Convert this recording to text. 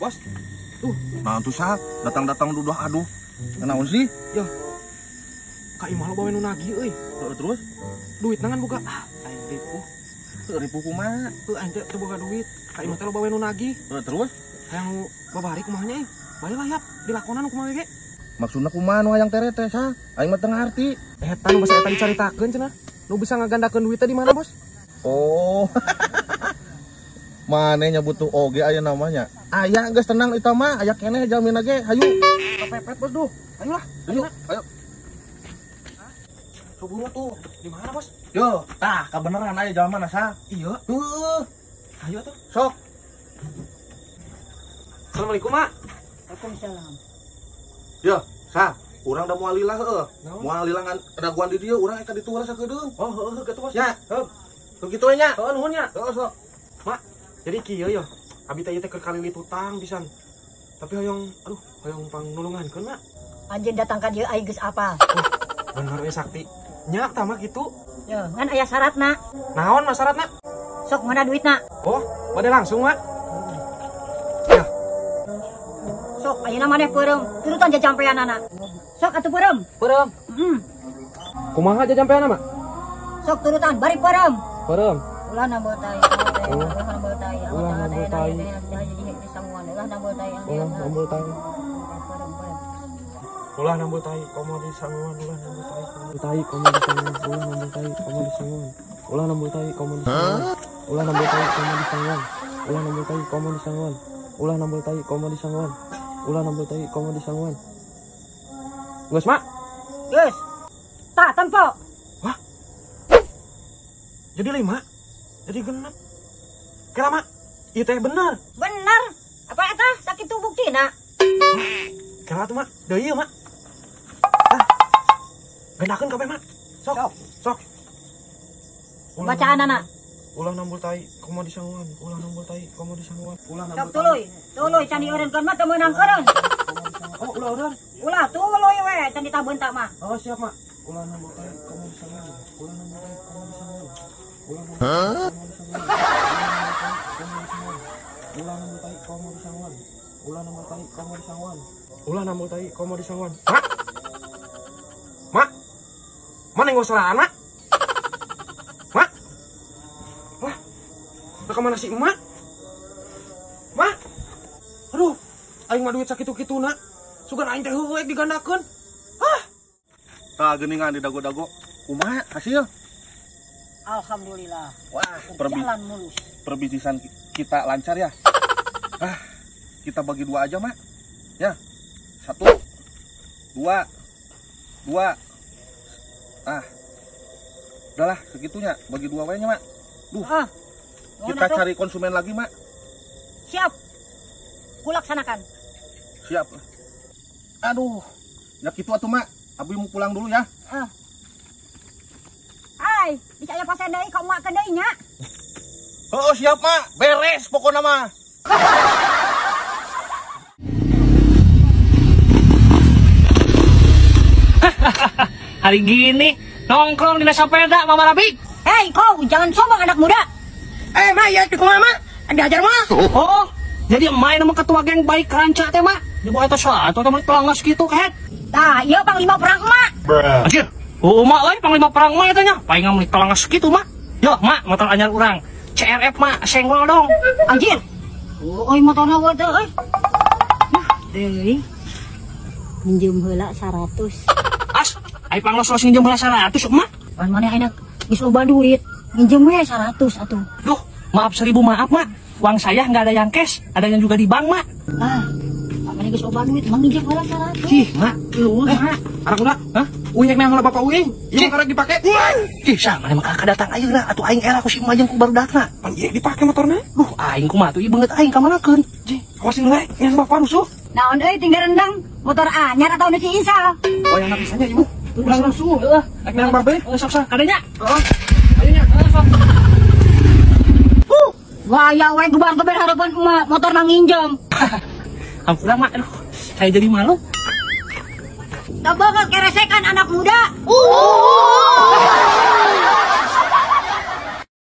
Bos. Tuh. Nah tuh sah, datang-datang duduh aduh. Naon sih? Ya. Ka imah loba we nu nagih euy. Terus duit nangan buka. Ah, aing ripuh. Teu ripuh kumaha? Heuh aing teh teu boga duit. Ka imah teh loba we nu nagih. Terus hayang nu babari kumaha nya euy. Bae lah yap, dilakonan kumaha ge. Maksudna kumaha nu hayang tere teh sah? Aing mah teu ngarti. Eta nu basa eta dicaritakeun cenah. Nu bisa ngagandakeun duit teh di mana, Bos? Oh. Manehnya butuh oge aya namanya. Aya geus tenang eta mah, aya keneh jamin ge, hayu. Kepepet, Bos duh. Ayolah, ayo, ayo. Keburu tuh. Di mana, Bos? Yo, tah kabeneran aya jalma sah. Iya. Heuh. Ayo tuh. Sok. Assalamualaikum, Mak. Waalaikumsalam. Yo, sah. Urang da moal lila heueuh. Moal lila ngan daguan di dieu urang eta ditular sakedeung. Oh, heueuh kitu, Bos. Nya. Heuh. Tuh kitu we nya. Heuh, nuhun nya. Heuh, sok. Mak, jadi kieu yo. Abi teh ieu teh keur kalilit hutang pisan. Tapi hoyong, aduh, hoyong pangnulungankeun, Mak. Anjeun datang ka dieu aing geus apal. Oh, bener we Sakti. Nya tah mah kitu. Yo, ngan aya syaratna. Naon mah syaratna? Sok mana duitna? Oh, bade langsung, Mak. Ya. Sok ayeuna maneh peureum, turutan jajampeanana. Sok atuh peureum. Peureum. Heeh. Kumaha jajampeanana, Mak? Sok turutan bari peureum. Peureum. Ulah nambah tai. Ulah nambah tai. Ulah nambah tai. Ulah nambah tai. Ulah nambah tai. Ulah nambah tai komo di sanguan, ulah nambah tai komo tai komo di sanguan, ulah nambah tai komo di sanguan. Ulah nambah tai komo di sanguan. Ulah nambah tai komo di sanguan. Ulah nambah tai komo di sanguan. Ulah nambah tai komo di sanguan. Ulah nambah tai komo di sanguan. Geus, Mak? Geus. Tah tempo. Wah. Jadi 5. Jadi genep. Kira, Mak? Ieu teh bener. Bener. Apa eta sakitu buktina? Kira tuh, Mak. Deui ieu, Mak. Gendakeun kabeh, Mak. Sok. Sok. Bacaanana. Ulah nambul tai komo di sanguan, ulah nambul tai komo di sanguan, ulah nambul. Sok tuluy, tuluy can dieureunkeun mah teu meunang eureun. Oh, ulah eureun. Ulah tuluy we can ditabeunta mah. Oh, siap, Mak. Ulah nambul tai komo di sanguan, ulah nambul tai komo di sanguan. Ulah nambul tai komo di sanguan. Ulah nambul tai komo di sanguan. Ulah nambul tai komo di sanguan. Ulah nambul tai komo di sanguan. Mak. Mak. Mana yang ngosraan, Mak? Mak. Lah. Nah, kemana si emak? Mak. Aduh, aing mah duit sakitu-kituna. Sugan aing teh heueuh digandakeun. Hah? Tah geuningan di dago-dago. Kumaha hasil? Alhamdulillah. Wah, berjalan mulus. Perbisnisan kita lancar ya. Ah, kita bagi 2 aja, Mak. Ya. 1 2 2. Ah. Udahlah segitunya, bagi 2 we nya, Mak. Duh. Ah, kita cari konsumen lagi, Mak. Siap. Kulaksanakan. Siap. Aduh. Ya gitu atuh, Mak. Abi mau pulang dulu ya. Ah. Hai, bisa aya pasien deui ka emak deui nya. Oh, siap, Mak. Beres pokokna mah. Hari gini nongkrong di sepeda Mama Rabik. Hei, kau jangan sombong anak muda. Eh, Mak, ya kumaha, Mak? Diajar, Mak. Oh, jadi emak nama ketua geng baik ranca teh, Mak. Di bawah atas atau teman telangas gitu, kan? Tah, ieu panglima perang emak. Anjir. Oh, Mak euy, panglima perang emak eta nya. Paling meuli telangas gitu, Mak. Yo, Mak, motor anyar urang. CRF, Mak, senggol dong. Anjir. Oh, euy motorna we teh euy. Nah, deui. Minjem heula 100. As, ai panglos-los minjem heula 100, Mak. Pan maneh ayeuna geus loba duit. Minjem we 100 atuh. Duh, maaf seribu maaf, Mak. Uang saya nggak ada yang cash, ada yang juga di bank, Mak. Ah, maneh geus loba duit, emang minjem heula 100. Cih, Mak, lu, Mak. Anak muda, hah? Uing yang heula bapak uing. Ieu karek dipake. Ih, sah maneh mah kakak datang ayeuna atuh aing era ku si emak jeung ku barudakna. Pan ieu dipake motorna. Duh, aing kumaha tuh ieu beungeut aing ka manakeun. Cih, awasin heula yang bapak rusuh. Naon euy tinggal rendang motor anyar atau nu si Isal. Oh, yang pisahnya ibu. Ulah rusuh. Heeh, rek nang babe. Heeh, sok sok kadenya. Heeh. Ayo nya, heeh sok. Wah, ya we gebar-geber harapan emak motor nang nginjem. Ampura, Mak. Aduh, saya jadi malu. Tak banget keresekan anak